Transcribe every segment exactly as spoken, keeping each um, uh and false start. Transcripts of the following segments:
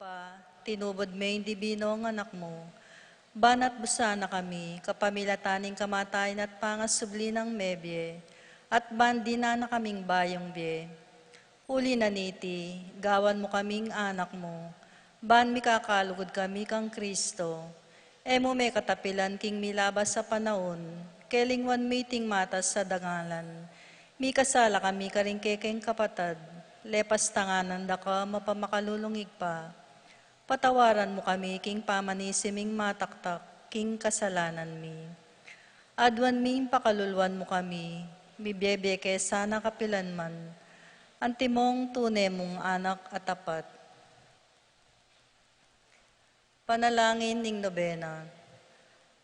Pa, tinubud me ing dibinong anak mu. Ban atbusan na kami, kapamilatan ning kamatayan at pangasubli nang mebie, at ban dinan na kaming bayung bie. Uli na niti, gawan mu kaming anak mu, ban mikakalugud kami kang Kristo. E mu me katapilan king milabas a panaun, kelingwan mu iting matas a dangalan. Mikasala kami karing kekeng kapatad, lepas tanganan da ka mapamakalulung Ibpa. Patawaran mu kami king pamanisi ming mataktak king kasalanan mi. Aduan mi ing pakaluluan mu kami, mibebie ke sana kapilanman. Antimong tune mung anak a tapat. Panalangin ning nobena.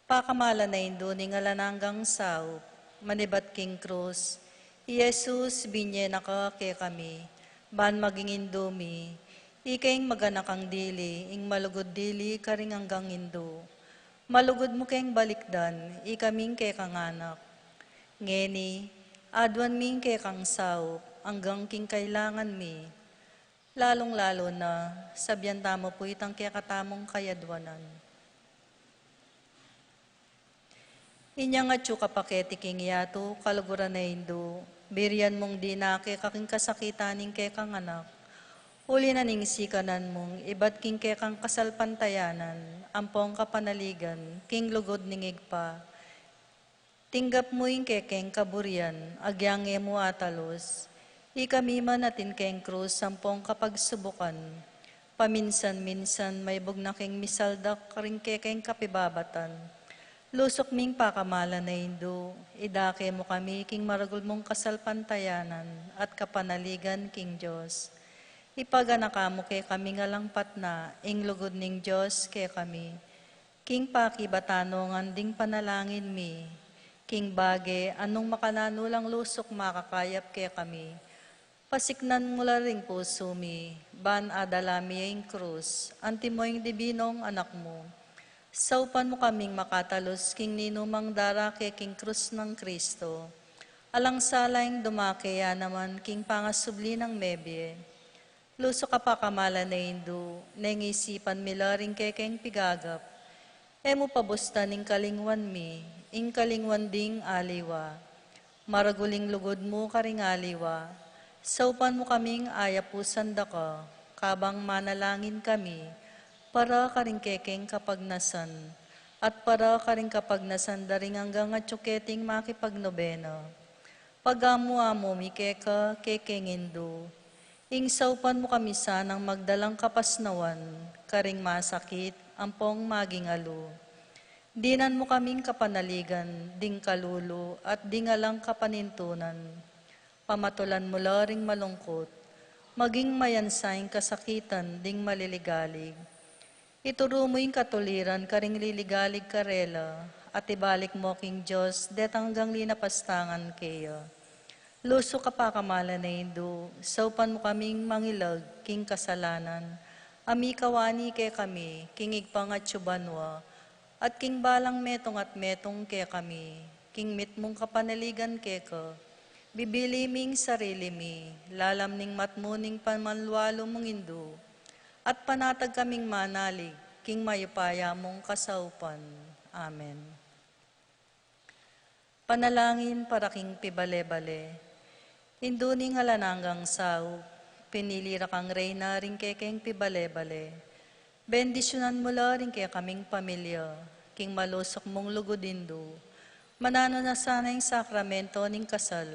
Pakamalan a Indu ning alang anggang saup, manibat king krus, i Jesus, binye na ka kekami, ban maging Indu mi, ikeng maganakang dili, ing malugud dili karing anggang Indu. Malugud mu keng balikdan, ikaming kekang anak. Ngeni, aduan mi ing kekang saup, anggang king kailangan mi. Lalung-lalu na, sabian tamu pu itang kekatamung kayaduanan. Inyang atyu ka pa keti king yatu, kaluguran a Indu, birian mung dinake ka king kasakitan ning kekang anak. Uli na ning sikanan mung ibat king kekang kasalpantayanan, ampong kapanaligan, king lugud ning Ibpa. Tinggap mu ing kekeng kaburian, agyang e mu atalus. Ikami man atin keng krus ampong kapagsubukan. Paminsan-minsan maibug na keng misaldak ring kekeng kapibabatan. Lusuk ming pakamalan a Indu, idake mu kami king maragul mung kasalpantayanan at kapanaligan king Dios. Ipaganaka mu kekami alang patna, ing lugud ning Dios kekami. King pakibatanongan ding panalangin mi, king bage a nung makananu lang lusuk makakayap kekami. Pasiknan mu la ring pusu mi, ban adala mi ing krus, antimo ing dibinong anak mu. Saupan mu kaming makatalus king ninumang darake king krus nang Kristo. Alang sala ing dumake ya naman king pangasubli nang mebie. Lusuk a pakamalan a Indu, neng isipan mi la ring kekeng pigagap. E mu pabustan ing kalingwan mi, ing kalingwan ding aliwa. Maragul ing lugud mu karing aliwa. Saupan mu kaming ayapusan da ka, kabang manalangin kami, para karing kekeng kapagnasan, at para karing kapagnasan da ring anggang atyu keting makipagnobena. Pagamu-amu mi keka, kekeng Indu. Ing saupan mu kami sanang magdalang kapasnawan, karing masakit, ampong maging alu. Dinan mu kaming kapanaligan, ding kalulu, at ding alang kapanintunan. Pamatulan mu la ring malungkut. Maging mayansa ing kasakitan, ding maliligalig. Ituru mu ing katuliran karing liligalig karela, at ibalik mu king Dios detang anggang linapastangan keya. Lusuk a pakamalan a Indu, saupan mu kaming mangilag king kasalanan, a mikawani kekami, king Ibpang atyu banua, at king balang metung at metung kekami, king mitmung kapanaligan keka. Bibili ming sarili mi, lalam ning matmu ning pamanlualu mung Indu, at panatag kaming manalig, king mayupaya mung kasaupan. Amen. Panalangin para king pibale-bale. Indu ning alang anggang saup, pinili ra kang reyna ring kekeng pibale-bale. Bendisyunan mu la ring kekaming pamilya, king malusuk mung lugud Indu. Mananu na sana ing sakramento ning kasal,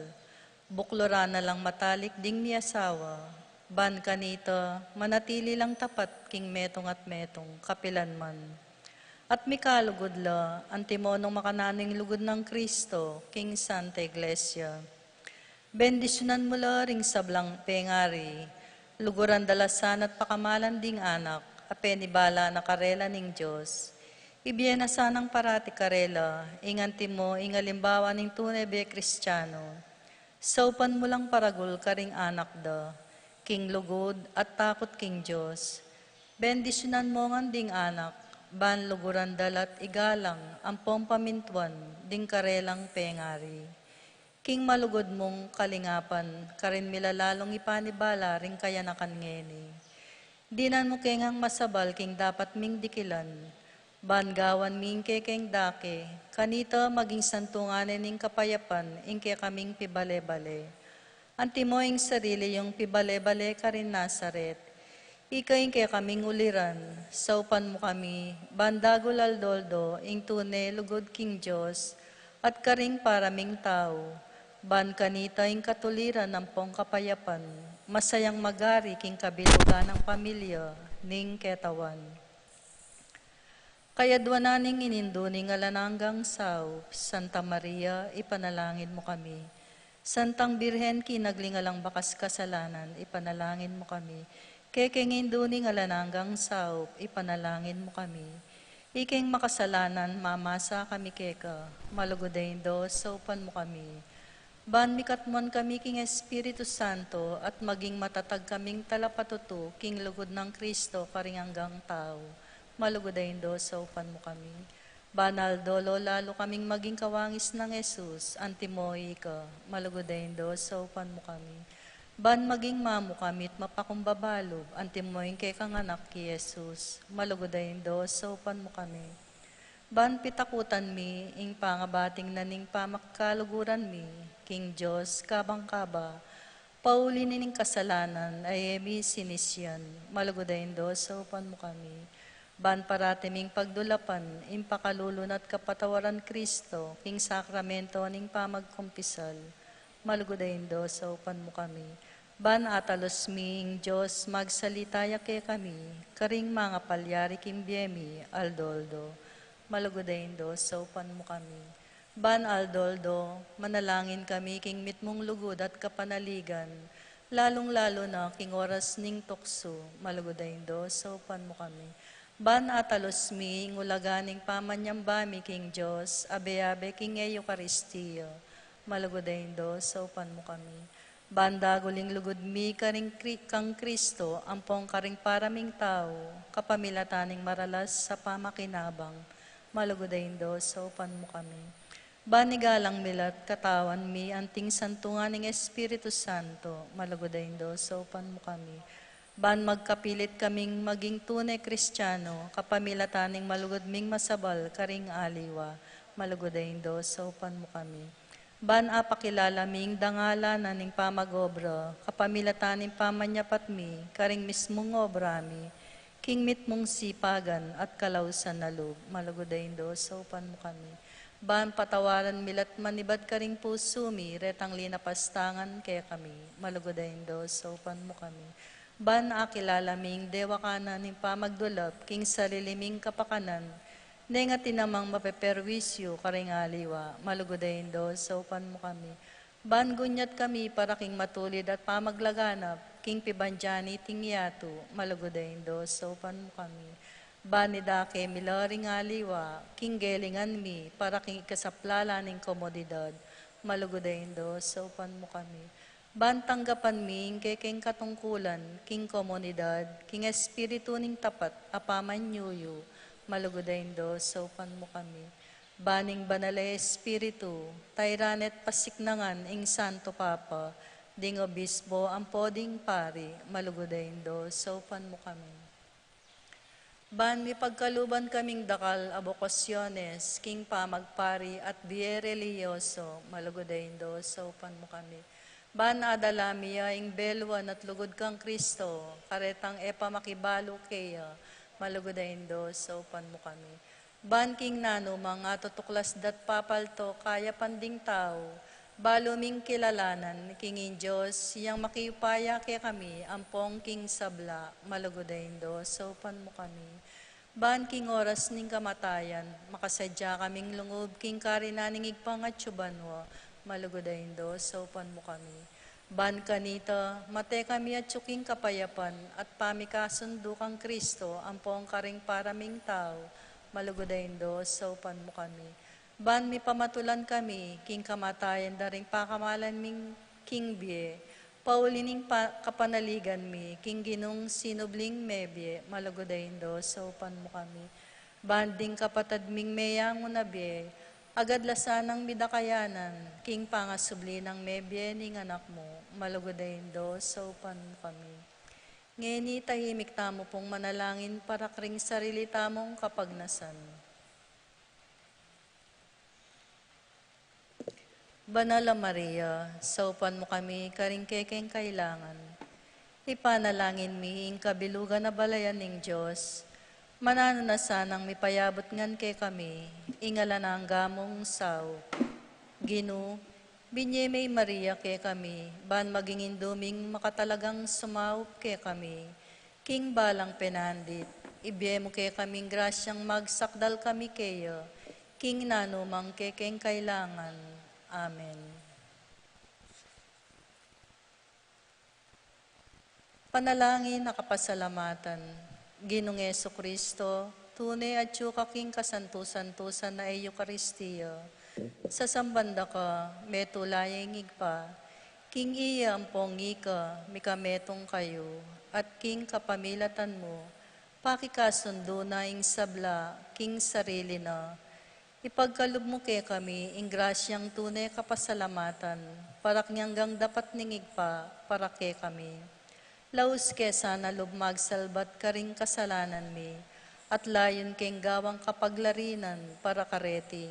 bukluran na lang matalik ding miasawa, ban kanita, manatili lang tapat king metung at metung, kapilanman. At mikalugud la, antimo nung makananu ing lugud nang Kristo, king Santa Iglesia. Bendisyunan mu la ring sablang pengari, luguran da la sana at pakamalan ding anak, a penibala na karela ning Dios. Ibie na sanang parati karela, ing antimo, ing alimbawa ning tune bie Kristiano. Saupan mu lang paragul karing anak da, king lugud at takut king Dios. Bendisyunan mu ngan ding anak, ban luguran da la't igalang, ampong pamintuan, ding karelang pengari. King malugud mung kalingapan, karin mi la lalung ipanibala ring kayanakan ngeni. Dinan mu ke ngang masabal king dapat ming dikilan, ban gawan mi ing kekeng dake, kanita maging santungan ne ning kapayapan ing kekaming pibale-bale. Antimo ing sarili yung pibale-bale karin Nazaret, ika ing kekaming uliran, saupan mu kami, ban dagul aldo-aldo ing tune lugud king Dios, at karing para ming tau, ban kanita ing katuliran ampong kapayapan, masayang magari king kabilugan nang pamilya ning ketawan. Kayadwanan ning inindu ning alang anggang saup, Santa Maria, ipanalangin mu kami. Santang Birhen, kinagli ning alang bakas kasalanan, ipanalangin mu kami. Kekeng Indu ning alang anggang saup, ipanalangin mu kami. Ikeng makasalanan, mamasa kami keka, malugud a Indu, saupan mu kami. Ban mikatmuan kami king Espiritu Santo at maging matatag kaming talapatutu king lugud nang Kristo karing anggang tau, malugud a Indu, saupan mu kami. Ban aldo-aldo lalu kaming maging kawangis nang Jesus, antimo ika, malugud a Indu, saupan mu kami. Ban maging mamu kami at mapakumbaba lub, antimo ing kekang anak i Jesus, malugud a Indu, saupan mu kami. Ban pitakutan mi ing pangabating na ning pamakaluguran mi king Dios kabang-kaba, pauli ning kasalanan a e mi sinisian, malugud a Indu, saupan mu kami. Ban parati ming pagdulapan ing pakalulu na at kapatawaran Kristo king sakramento ning pamagkumpisal, malugud a Indu, saupan mu kami. Ban atalus mi ing Dios magsalita ya kekami karing mangapalyari king bie mi aldo-aldo, malugud a Indu, saupan mu kami. Ban aldo-aldo manalangin kami king mitmung lugud at kapanaligan, lalung-lalu na king oras ning tuksu, malugud a Indu, saupan mu kami. Ban atalus mi ing ulaga ning pamanyamba mi king Dios abe-abe king Eukaristia, malugud a Indu, saupan mu kami. Ban dagul ing lugud mi karing Kri-, kang Kristo ampong karing para ming tau, kapamilatan ning maralas a pamakinabang, malugud a Indu, saupan mu kami. Ban igalang mi la at katawan mi anting santungan ning Espiritu Santo, malugud a Indu, saupan mu kami. Ban magkapilit kaming maging tune Kristiano kapamilatan ning malugud ming masabal karing aliwa, malugud a Indu, saupan mu kami. Ban apakilala mi ing dangalan na ning pamag-obra kapamilatan ning pamanyapat mi karing mismung obra mi king mitmung sipagan at kalausan na lub, malugud a Indu, saupan mu kami. Ban patawaran mi la at manibat karing pusu mi retang linapastangan kekami, malugud a Indu, saupan mu kami. Ban akilala mi ing dewakan na ning pamagdulap king sarili ming kapakanan, neng atin namang mapeperwisyu karing aliwa, malugud a Indu, saupan mu kami. Ban gunyat kami para king matulid at pamaglaganap king pibandian niting yatu, malugud a Indu, saupan mu kami. Ban idake mi la ring aliwa king gelingan mi para king ikasaplalan ning komunidad, malugud a Indu, saupan mu kami. Ban tanggapan mi ing kekeng katungkulan king komunidad king espiritu ning tapat a pamanyuyu, malugud a Indu, saupan mu kami. Ban ing Banal a Espiritu tairan at pasiknangan ing Santo Papa, ding Obispo ampo ding Pari, malugud a Indu, saupan mu kami. Ban mipagkaluban kaming dakal a bokasyones king pamagpari at bie relihiyoso, malugud a Indu, saupan mu kami. Ban adala mi ya ing beluan at lugud kang Kristo karetang e pa makibalu keya, malugud a Indu, saupan mu kami. Ban king nanu mang atutuklas da't papalto kayapan ding tau, balu ming kilalanan king ing Dios yang makiupaya kekami ampong king sabla, malugud a Indu, saupan mu kami. Ban king oras ning kamatayan makasadya kaming lungub king karinan ning Ibpang atsu banua, malugud a Indu, saupan mu kami. Ban kanita mate kami atsu king kapayapan at pamikasundu kang Kristo ampong karing para ming tau, malugud a Indu, saupan mu kami. Ban mipamatulan kami king kamatayan da ring pakamalan ming king bie, pauli ning pa-, kapanaligan mi king Ginung sinubling mebie, malugud a Indu, saupan mu kami. Ban ding kapatad ming meyangu na bie, agad la sanang midakayanan king pangasubli nang mebie ning Anak mu, malugud a Indu, saupan mu kami. Ngeni tahimik tamu pung manalangin para karing sarili tamung kapagnasan. Banal a Maria, saupan mu kami karing kekeng kailangan. Ipanalangin mi ing kabilugan a balayan ning Dios. Mananu na sanang mipayabut ngan kekami ing alang angga mung saup. Ginu, binye me i Maria kekami, ban maging indu ming makatalagang sumaup kekami king balang penandit. Ibie mu kekaming grasyang magsakdal kami keya king nanumang kekeng kailangan. Amen. Panalangin a kapasalamatan. Ginung Jesucristo, tune atyu ka king kasantu-santusan a Eukaristia. Sasamban da ka, metung la ing Ibpa, king iya ampong ika mikametung kayu, at king kapamilatan mu, pakikasundu na ing sabla king sarili na. Ipagkalub mu kekami ing grasyang tune kapasalamatan, para king anggang dapat ning Ibpa para kekami. Laus ke sana lub magsalbat karing kasalanan mi, at layun keng gawang kapaglarinan para kareti.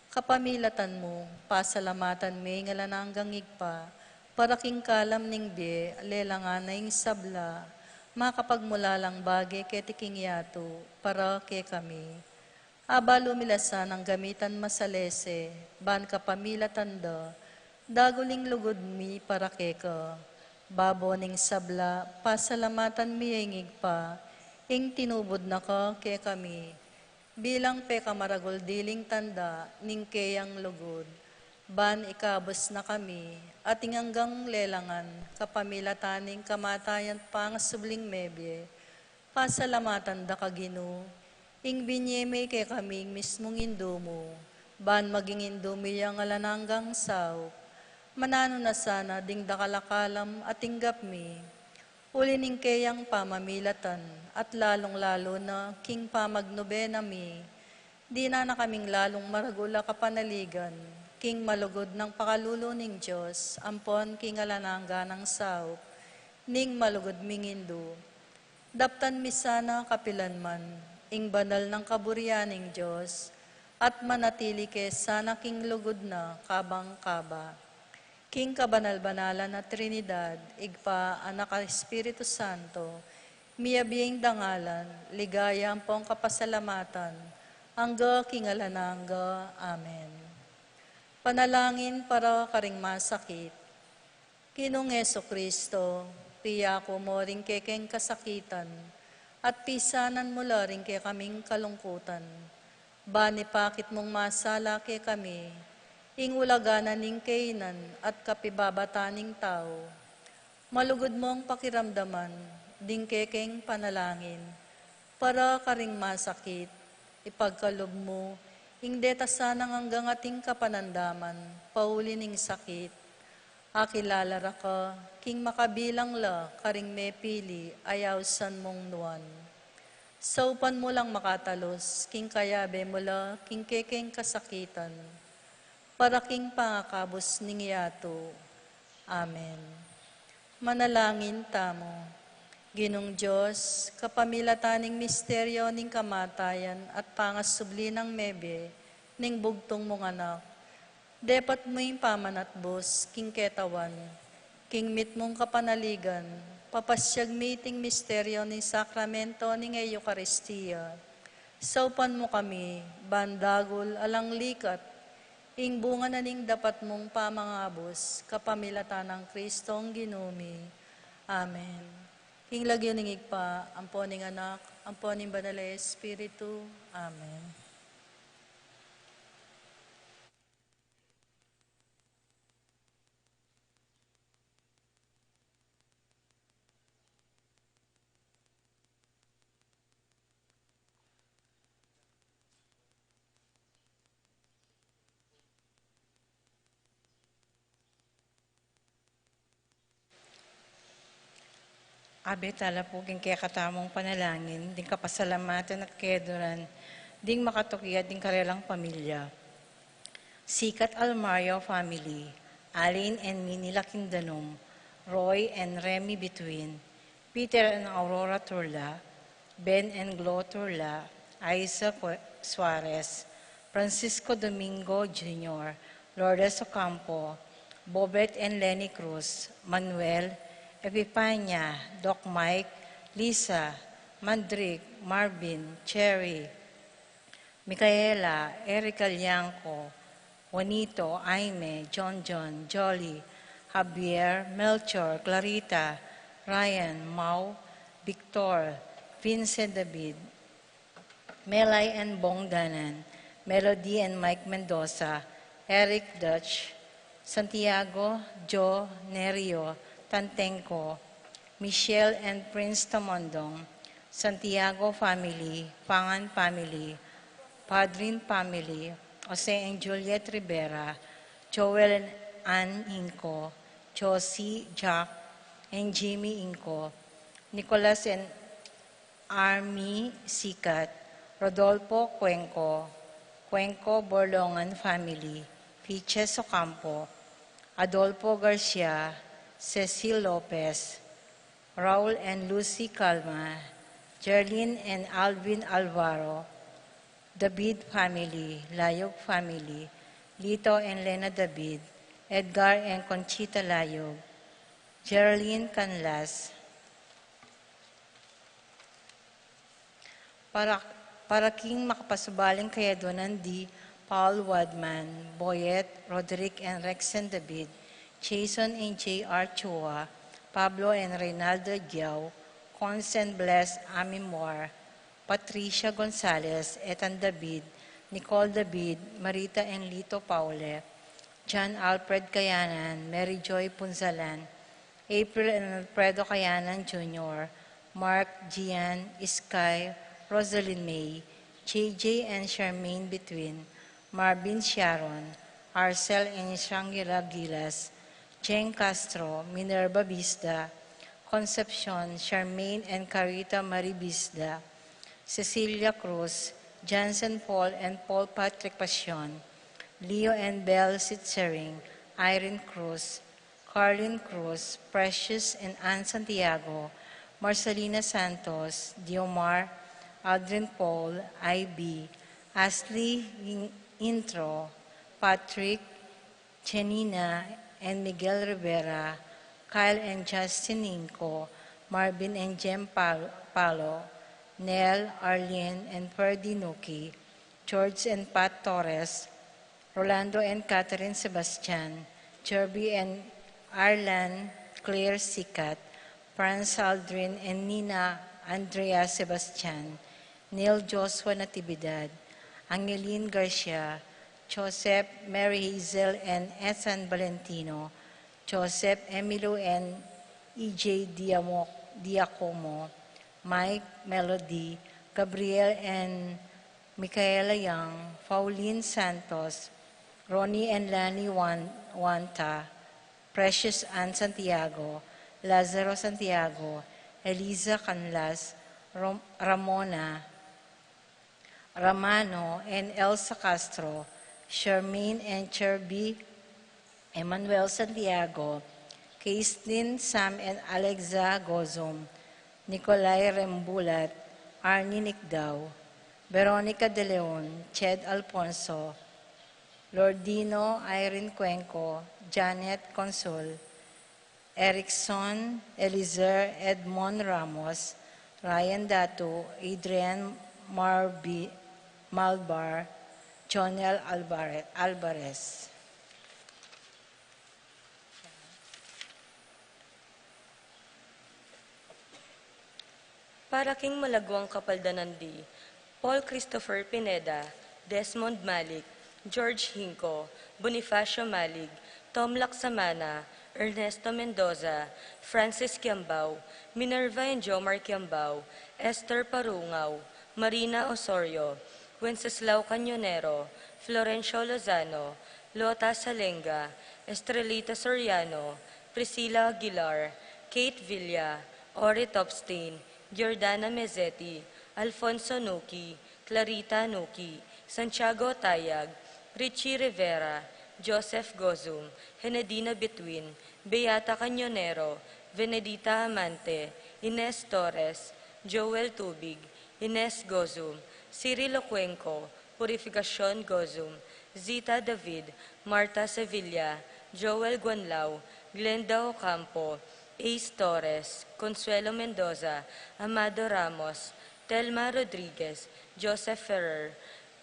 Kapamilatan mu, pasalamatan mi ing alang anggang Ibpa, para king kalam ning bie, lelangan na ing sabla, makapagmulalang bage keti king yatu, para kekami. Abalu mi la sanang gamitan masalese, ban kapamilatan da, dagul ing lugud mi para keka. Babo ning sabla, pasalamatan mi ing Ibpa, ing tinubud na ka kekami. Bilang pekamaragul diling tanda ning keyang lugud, ban ikabus na kami, at ing anggang lelangan, kapamilatan ning kamatayan pangasubling mebie, pasalamatan da ka Ginu, ing binye me kekami ing mismung indu mu, ban maging indu mi yang alang anggang saup. Mananu na sana ding dakal a kalam a tinggap mi, uli ning keyang pamamilatan, at lalung-lalu na king pamagnubena mi, dinan na kaming lalung maragul a kapanaligan, king malugud nang pakalulu ning Dios, ampon king alang angga nang saup ning malugud ming Indu. Daptan mi sana kapilan man ing banal nang kaburian ning Dios, at manatili ke sana king lugud na kabang-kaba. King kabanal-banalan a Trinidad, Ibpa, Anak, at Espiritu Santo, miyabie ing dangalan, ligaya ampong kapasalamatan, angga king alang angga. Amen. Panalangin para karing masakit. Ginung Jesucristo, piyaku mu ring kekeng kasakitan, at pisanan mu la ring kekaming kalungkutan. Ban ipakit mung masala kekami ing ulaga na ning kainan at kapibabatan ning tau. Malugud mung pakiramdaman ding kekeng panalangin para karing masakit, ipagkalub mu ing deta sanang anggang ating kapanandaman pauli ning sakit. Akilala ra ka king makabilang la karing mepili a ausan mung nuan. Saupan mu lang makatalus king kayabe mu la king kekeng kasakitan, para king pangakabus ning yatu. Amen. Manalangin tamu. Ginung Dios, kapamilatan ning misteryo ning kamatayan at pangasubli nang mebie ning bugtung mung Anak, depat mu ing pamanatbus king ketawan, king mitmung kapanaligan, papasyag mi iting misteryo ning sakramento ning Eukaristia. Saupan mu kami, ban dagul alang likat, ing bunga na ning dapat mung pamangabus, kapamilatan nang Kristong Ginu mi. Amen. King lagyu ning Ibpa, ampo ning Anak, ampo ning Banal a Espiritu. Amen. Abe tala pu king kekatamung panalangin, ding kapasalamatan at keduran ding makatuki at ding karelang pamilya. Sikat Almario family, Alin and Mini Lakindanum, Roy and Remy Bituin, Peter and Aurora Turla, Ben and Glo Turla, Isaac Suarez, Francisco Domingo Junior, Lourdes Ocampo, Bobet and Lenny Cruz, Manuel, Epifania, Doc Mike, Lisa, Mandrick, Marvin, Cherry, Micaela, Eric Alianco, Juanito, Aime, John John, Jolly, Javier, Melchor, Clarita, Ryan, Mau, Victor, Vincent David, Melay and Bong Danan, Melody and Mike Mendoza, Eric Dutch, Santiago, Joe, Nerio, Tantenco, Michelle and Prince Tamondong, Santiago family, Pangan family, Padrin family, Jose and Juliet Rivera, Joel and Ann Inco, Josie, Jack, and Jimmy Inco, Nicolas and Army Sikat, Rodolfo Cuenco, Cuenco Borlongan family, Piches Ocampo, Adolfo Garcia, Cecil Lopez, Raul and Lucy Calma, Jerlyn and Alvin Alvaro, David family, Layog family, Lito and Lena David, Edgar and Conchita Layog, Geraldine Canlas. Para, para king makapasubaling kayadwanan di Paul Wadman, Boyet, Roderick and Rexen David, Jason and J R Chua, Pablo and Reynaldo Giao, Cons and Bless Amimor, Patricia Gonzalez, Ethan David, Nicole David, Marita and Lito Paule, John Alfred Kayanan, Mary Joy Punzalan, April and Alfredo Kayanan Junior, Mark, Gian, Sky, Rosalyn May, J J and Charmaine Between, Marvin Sharon, Arcel and Shangela Gilas, Jane Castro, Minerva Bisda, Concepcion, Charmaine and Carita Marie Bisda, Cecilia Cruz, Jansen Paul and Paul Patrick Pasion, Leo and Belle Sitzering, Irene Cruz, Carlin Cruz, Precious and Ann Santiago, Marcelina Santos, Diomar, Aldrin Paul, I B, Ashley In-, Intro, Patrick, Janina and Miguel Rivera, Kyle and Justin Inco, Marvin and Jem Pal-, Palo, Nel, Arlene and Ferdy Nuki, George and Pat Torres, Rolando and Catherine Sebastian, Jerby and Arlan Claire Sikat, Franz Aldrin and Nina Andrea Sebastian, Neil Joshua Natividad, Angeline Garcia, Joseph, Mary Hazel and Ethan Valentino, Joseph, Emilio and E J Diamo-, Diacomo, Mike, Melody, Gabriel and Micaela Young, Pauline Santos, Ronnie and Lani Wan-, Wanta, Precious Ann Santiago, Lazaro Santiago, Eliza Canlas, Rom-, Ramona, Ramano and Elsa Castro, Charmaine and Cherby, Emmanuel Santiago, Caitlin, Sam and Alexa Gozum, Nicolai Rembulat, Arnie Nicdao, Veronica De Leon, Ched Alfonso, Lordino, Irene Cuenco, Janet Consul, Erickson, Elizer, Edmond Ramos, Ryan Datu, Adrian Marbi-, Malbar, Jonel Alvare-, Alvarez. Para king malagwang kapaldanan di, Paul Christopher Pineda, Desmond Malik, George Hinco, Bonifacio Malig, Tom Laksamana, Ernesto Mendoza, Francis Kiambao, Minerva and Jomar Kiambao, Esther Parungao, Marina Osorio, Wenceslao Cañonero, Florencio Lozano, Lota Salenga, Estrelita Soriano, Priscilla Aguilar, Kate Villa, Ori Topstein, Giordana Mezzetti, Alfonso Nuki, Clarita Nuki, Santiago Tayag, Richie Rivera, Joseph Gozum, Henedina Betwin, Beata Cañonero, Venedita Amante, Ines Torres, Joel Tubig, Ines Gozum, Cirilo Cuenco, Purificacion Gozum, Zita David, Martha Sevilla, Joel Guanlao, Glenda Ocampo, Ace Torres, Consuelo Mendoza, Amado Ramos, Telma Rodriguez, Joseph Ferrer,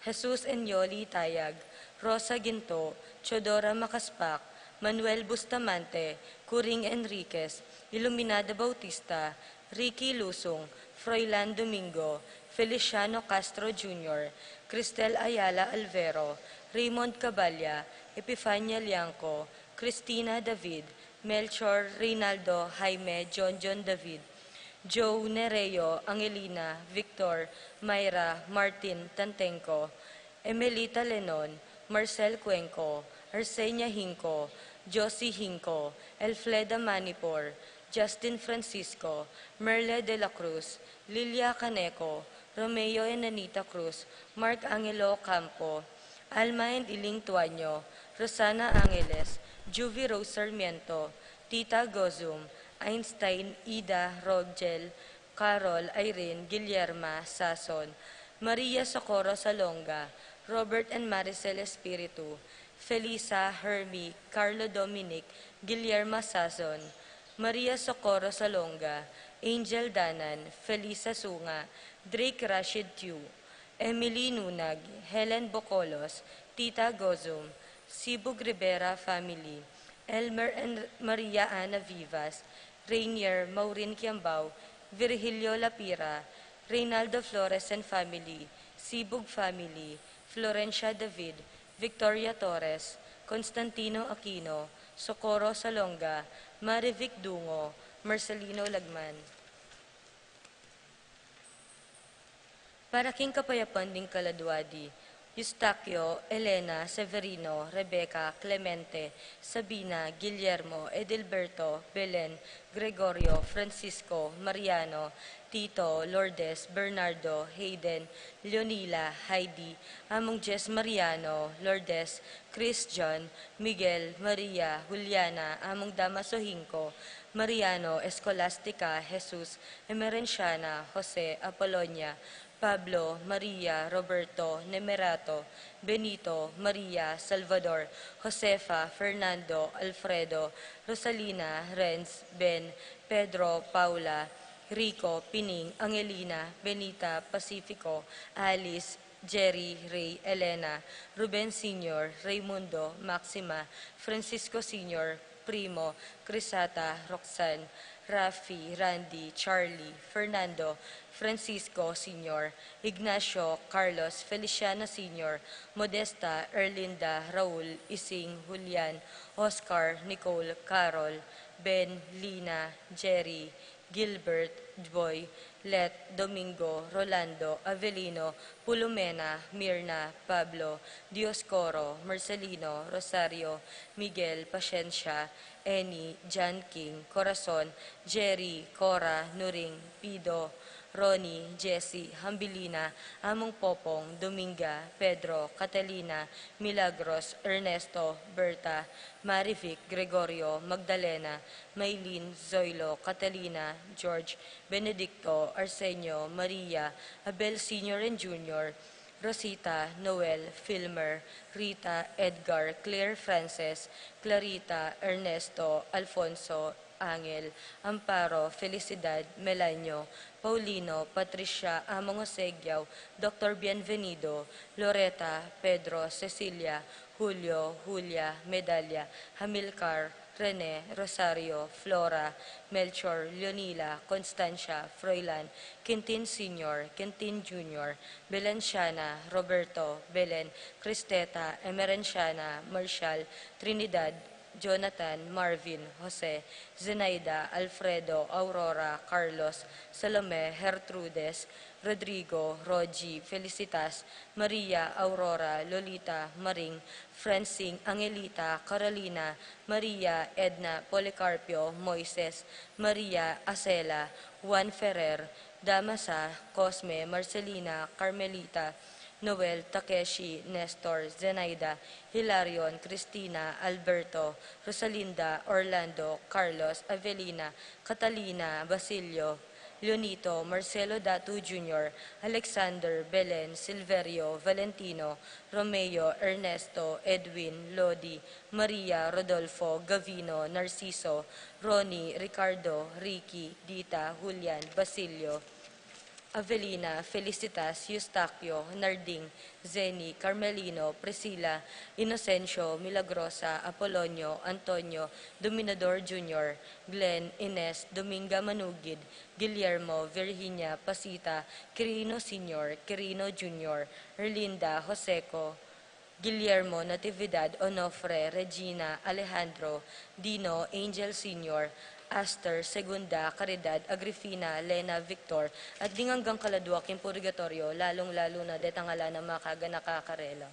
Jesus Enyoli Tayag, Rosa Ginto, Teodora Macaspac, Manuel Bustamante, Curing Enriquez, Iluminada Bautista, Ricky Lusung, Froilan Domingo, Feliciano Castro Junior, Cristel Ayala Alvero, Raymond Caballa, Epifania Liangco, Cristina David, Melchor Reynaldo Jaime John John David, Joe Nereo, Angelina, Victor, Myra, Martin Tantenco, Emelita Lenon, Marcel Cuenco, Arsenia Hinco, Josie Hinco, Elfleda Manipor, Justin Francisco, Merle de la Cruz, Lilia Caneco, Romeo and Anita Cruz, Mark Angelo Campo, Alma and Iling Tuaño, Rosana Angeles, Juvie Rose Sarmiento, Tita Gozum, Einstein Ida Rogel, Carol Irene Guillerma Sason, Maria Socorro Salonga, Robert and Maricel Espiritu, Felisa Hermie, Carlo Dominic Guillerma Sason, Maria Socorro Salonga, Angel Danan, Felisa Sunga, Drake Rashid Tiu, Emily Nunag, Helen Bocolos, Tita Gozum, Sibug Rivera family, Elmer and Maria Ana Vivas, Rainier Maureen Kiambao, Virgilio Lapira, Reynaldo Flores and family, Sibug family, Florencia David, Victoria Torres, Constantino Aquino, Socorro Salonga, Marivic Dungo, Marcelino Lagman. Para king kapayapan ding kaladua di, Eustaquio, Elena, Severino, Rebecca, Clemente, Sabina, Guillermo, Edilberto, Belen, Gregorio, Francisco, Mariano, Tito, Lourdes, Bernardo, Hayden, Leonila, Heidi, Among Jess Mariano, Lourdes, Chris John, Miguel, Maria, Juliana, Among Damaso Hinco, Mariano, Escolastica, Jesus, Emerenciana, Jose, Apolonia, Pablo, Maria, Roberto, Nemerato, Benito, Maria, Salvador, Josefa, Fernando, Alfredo, Rosalina, Renz, Ben, Pedro, Paula, Rico, Pining, Angelina, Benita, Pacifico, Alice, Jerry, Ray, Elena, Ruben Senior, Raymundo, Maxima, Francisco Senior, Primo, Crisata, Roxanne, Rafi, Randy, Charlie, Fernando, Francisco Senior, Ignacio, Carlos, Feliciano Senior, Modesta, Erlinda, Raul, Ising, Julian, Oscar, Nicole, Carol, Ben, Lina, Jerry, Gilbert, Boy, Let, Domingo, Rolando, Avelino, Pulumena, Mirna, Pablo, Dioscoro, Marcelino, Rosario, Miguel, Paciencia, Annie, John King, Corazon, Jerry, Cora, Nuring, Pido, Ronnie, Jessie, Hambilina, Among Popong, Dominga, Pedro, Catalina, Milagros, Ernesto, Berta, Marivic, Gregorio, Magdalena, Maylin, Zoilo, Catalina, George, Benedicto, Arsenio, Maria, Abel Senior and Junior, Rosita, Noel, Filmer, Rita, Edgar, Claire, Frances, Clarita, Ernesto, Alfonso, Angel, Amparo, Felicidad, Melanio, Paulino, Patricia, Among Osegiao, Doctor Bienvenido, Loreta, Pedro, Cecilia, Julio, Julia, Medalia, Hamilcar, Rene, Rosario, Flora, Melchor, Leonila, Constancia, Froilan, Quintin Senior, Quintin Junior, Belenciana, Roberto, Belen, Cristeta, Emerenciana, Marshall, Trinidad, Jonathan, Marvin, Jose, Zenaida, Alfredo, Aurora, Carlos, Salome, Gertrudes, Rodrigo, Rogie, Felicitas, Maria, Aurora, Lolita, Maring, Francine, Angelita, Carolina, Maria, Edna, Policarpio, Moises, Maria, Acela, Juan Ferrer, Damasa, Cosme, Marcelina, Carmelita, Noel, Takeshi, Nestor, Zenaida, Hilarion, Cristina, Alberto, Rosalinda, Orlando, Carlos, Avelina, Catalina, Basilio, Leonito, Marcelo Datu Junior, Alexander, Belen, Silverio, Valentino, Romeo, Ernesto, Edwin, Lodi, Maria, Rodolfo, Gavino, Narciso, Ronnie, Ricardo, Ricky, Dita, Julian, Basilio, Avelina, Felicitas, Eustaquio, Narding, Zeni, Carmelino, Priscilla, Inocencio, Milagrosa, Apolonio, Antonio, Dominador Junior, Glenn, Ines, Dominga Manugid, Guillermo, Virginia, Pasita, Quirino Senior, Quirino Junior, Erlinda, Joseco, Guillermo, Natividad, Onofre, Regina, Alejandro, Dino, Angel Senior, Aster, Segunda, Caridad, Agrifina, Lena, Victor, at ding anggang kaladua king purgatoryo, lalung-lalu na detang ala na makaganaka karela.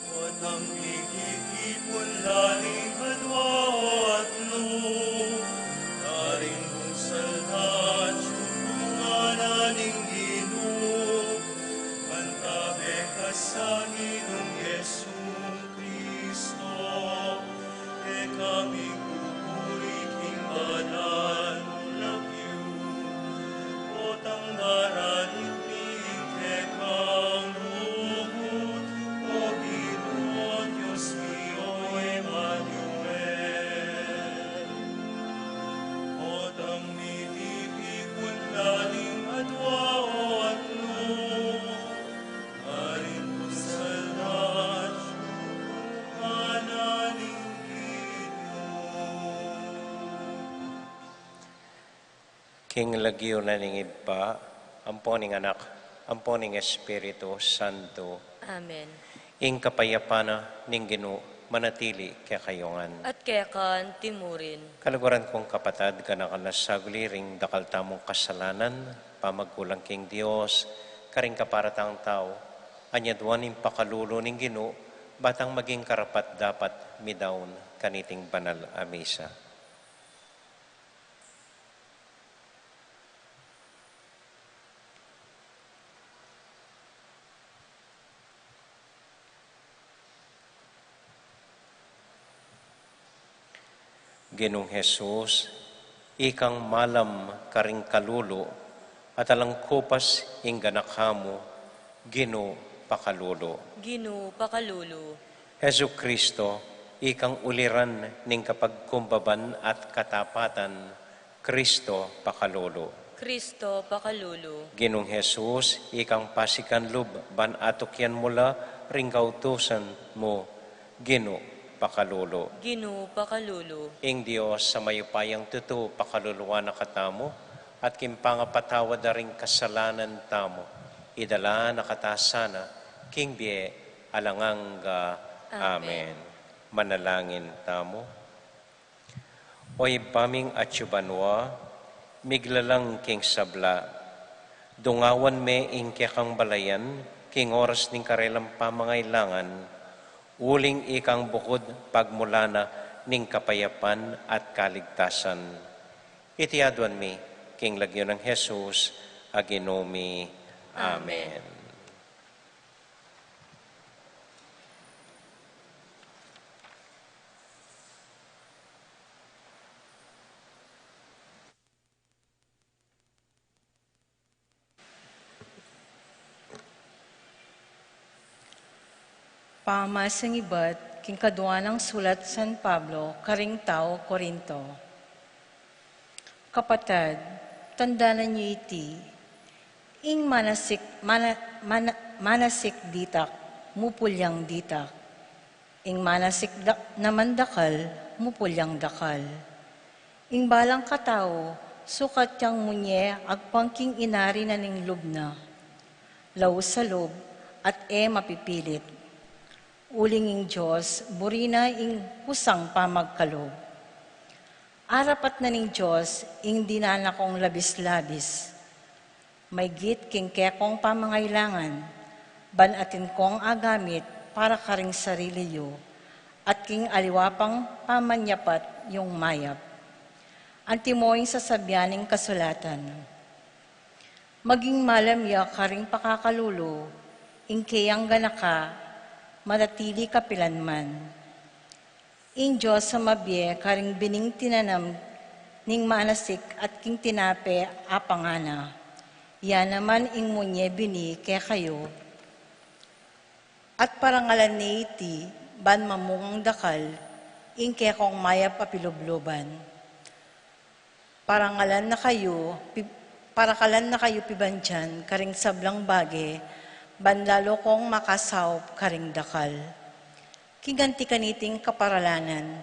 Potang ikikipun la ning adua o atlu, karing kung salda at sumpungan na ning Ginu, mantabe ka sa Ginung Jesu-Cristo. Kekami pupuri king banal mung lagyu, potang daralit mi ing kekang lugud, O Ginu, Dios mi, o Emmanuel. Potang mitipikun la ning adua o atlu, King lagyu na ning Ibpa, ampon ning Anak, ampon ning Espiritu Santo. Amen. Ing kapayapan na ning Ginu manatili kekayu ngan. At keka naman murin. Kaluguran kung kapatad, kanakan na saguli ring dakal tamung kasalanan, pamagkulang king Dios, karing kaparang tau, anyaduan ing pakalulu ning Ginu, batang maging karapat-dapat midaun kaniting banal a misa. Ginung Jesus, ikang malam karing kalulu, at alang kupas ing ganaka mu, Ginu pakalulu. Ginu pakalulu. Jesu Cristo, ikang uliran ning kapagkumbaban at katapatan, Cristo pakalulu. Cristo pakalulu. Ginung Jesus, ikang pasikan lub ban atukyan mu la ring kautusan mu, Ginu pakalulu. Ginu pakalulu. Ing Dios a mayupayang tutu pakaluluan na katamu, at king pangapatawad da ring kasalanan tamu, idala na kata sana king bie alang angga. Amen. Amen. Manalangin tamu. O Ibpa ming atsu banua, miglalang king sabla, dungawan me ing kekang balayan king oras ning karelang pamangailangan, uling ikang bukud pagmulan na ning kapayapan at kaligtasan. Iti aduan mi king lagyu nang Jesus a Ginu mi. Amen. Amen. Pamamasang ibat king kadua nang sulat San Pablo karing tau Corinto. Kapatad, tandanan yu iti, ing manasik, mana-, mana-, manasik ditak, mupulyang ditak. Ing manasik da-, naman dakal, mupulyang dakal. Ing balang katau, sukat yang munye agpang king inari na ning lub na. Laus a lub, at e mapipilit. Uling ing Dios, buri na ing kusang pamagkalub. Arapat na ning Dios ing dinan na kong labis-labis, maygit king kekong pamangailangan, ban atin kong agamit para karing sarili yu, at king aliwa pang pamanyapat yung mayap. Antimo ing sasabian ning kasulatan. Maging malam ya karing pakakalulu, ing keyang ganaka, manatili kapilanman. Ing Dios a mabie karing bining tinanam ning manasik at king tinape a pangana. Ya naman ing munye bini kekayu. At parangalan ne iti, ban mamungang dakal, ing kekong mayap a pilubluban. Parangalan na kayu, pi-, parakalan na kayu pibandian karing sablang bage, ban lalu kong makasaup karing dakal. King anti kaniting kaparalanan,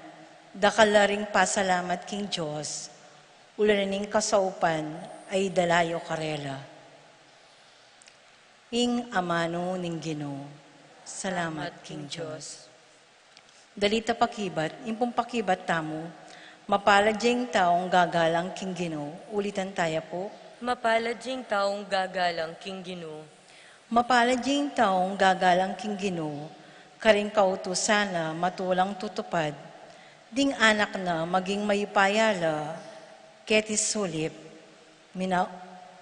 dakal la ring pasalamat king Dios, ula na ning kasaupan a idala yu karela. Ing amanu ning Ginu. Salamat king Dios. Dalita pakibat, ing pung pakibat tamu, mapalad ya ing taung gagalang king Ginu, ulitan taya pu. Mapalad ya ing taung gagalang king Ginu. Mapalad ya ing taung gagalang king Ginu, karing kautusan na matulang tutupad, ding anak na maging mayupaya la, keti sulip, mina-,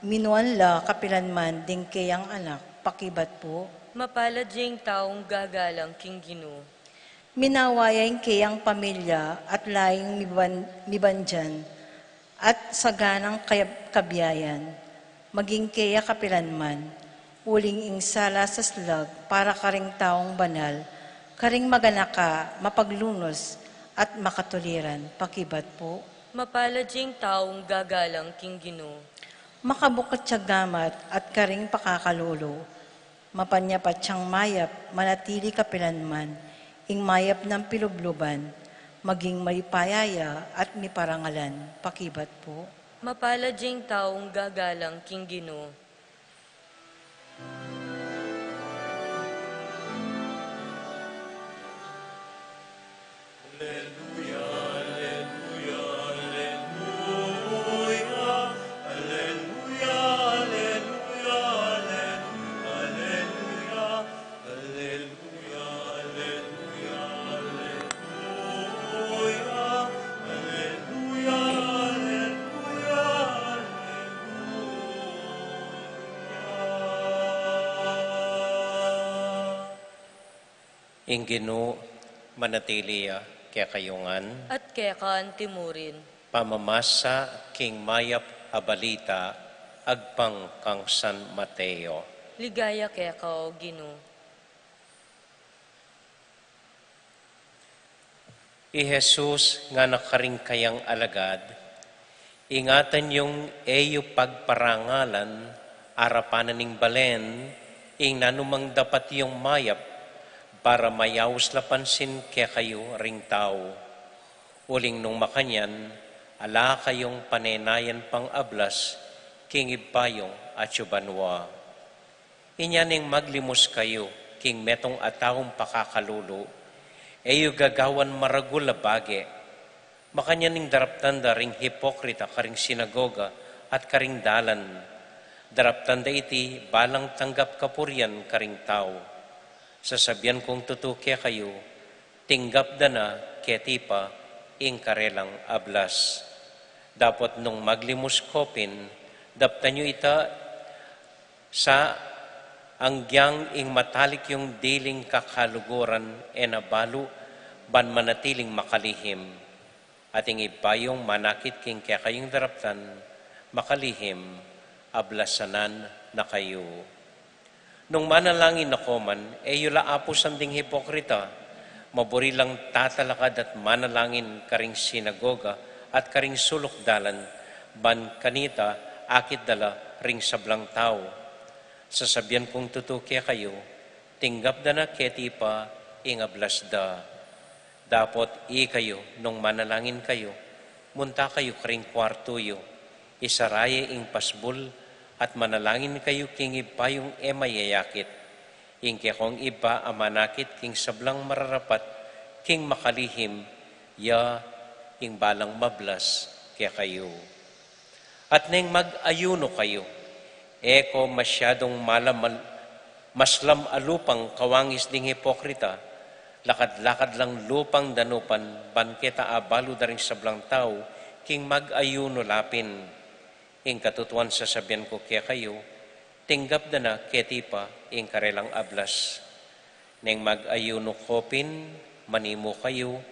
minuan la kapilanman ding keyang anak, pakibat pu. Mapalad ya ing taung gagalang king Ginu. Minawa ya ing keyang pamilya at laying miban-, mibandian at saganang kayab-, kabiayan, maging keya kapilanman, uling ing sala saslag para karing taung banal, karing maganaka, mapaglunus, at makatuliran, pakibat pu. Mapalad ya ing taung gagalang king Ginu. Makabukat ya gamat at karing pakakalulu, mapanyapat yang mayap, manatili kapilanman, ing mayap nang pilubluban, maging mayupaya ya at miparangalan, pakibat pu. Mapalad ya ing taung gagalang king Ginu. Ing Ginu manatili ya kekayu ngan. At keka anti murin. Pamamasa king mayap a balita agpang kang San Mateo. Ligaya keka, O Ginu. I Jesus ngana karing kayang alagad, ingatan yung e yu pagparangalan arapan na ning balen ing nanumang dapat yung mayap, para mayaus la pansin kekayu ring tau. Uling nung makanyan, ala kayung panenayan pang ablas king Ibpa yung atsu banua. Inya neng maglimus kayu king metung a taung pakakalulu, e yu gagawan maragul a bage. Makanyan ing daraptan da ring hipokrita karing sinagoga at karing dalan. Daraptan da iti balang tanggap kapurian karing tau. Sasabian kung tutu kekayu, tinggap da na keti pa ing karelang ablas. Dapot nung maglimus kopin, daptan yu ita sa anggyang ing matalik yung diling kakaluguran e na balu ban manatiling makalihim. At ing Ibpa yung manakit king kekayung daraptan makalihim, ablasan na kayu. Nung manalangin na ko man, e yu la apusan ding hipokrita, maburi lang tatalakad at manalangin karing sinagoga at karing suluk dalan, ban kanita akit da la ring sablang tau. Sasabian kung tutu kekayu, tinggap da na keti pa ing ablas da. Dapot ikayu, nung manalangin kayu, munta kayu karing kuartu yu, isara ye ing pasbul, at manalangin kayu king Ibpa yung e mayayakit. Ing kekong Ibpa a manakit king sablang mararapat king makalihim, ya ing balang mablas kekayu. At neng mag-ayuno kayu, e ko masyadung malam-, maslam a lupang kawangis ding hipokrita, lakad-lakad lang lupang danupan ban keta abalu da ring sablang tau king mag-ayuno la pin. Ing katutuan sasabian ku kekayu, tinggap da na keti pa ing karelang ablas. Neng mag-ayunu ko pin, manimu kayu,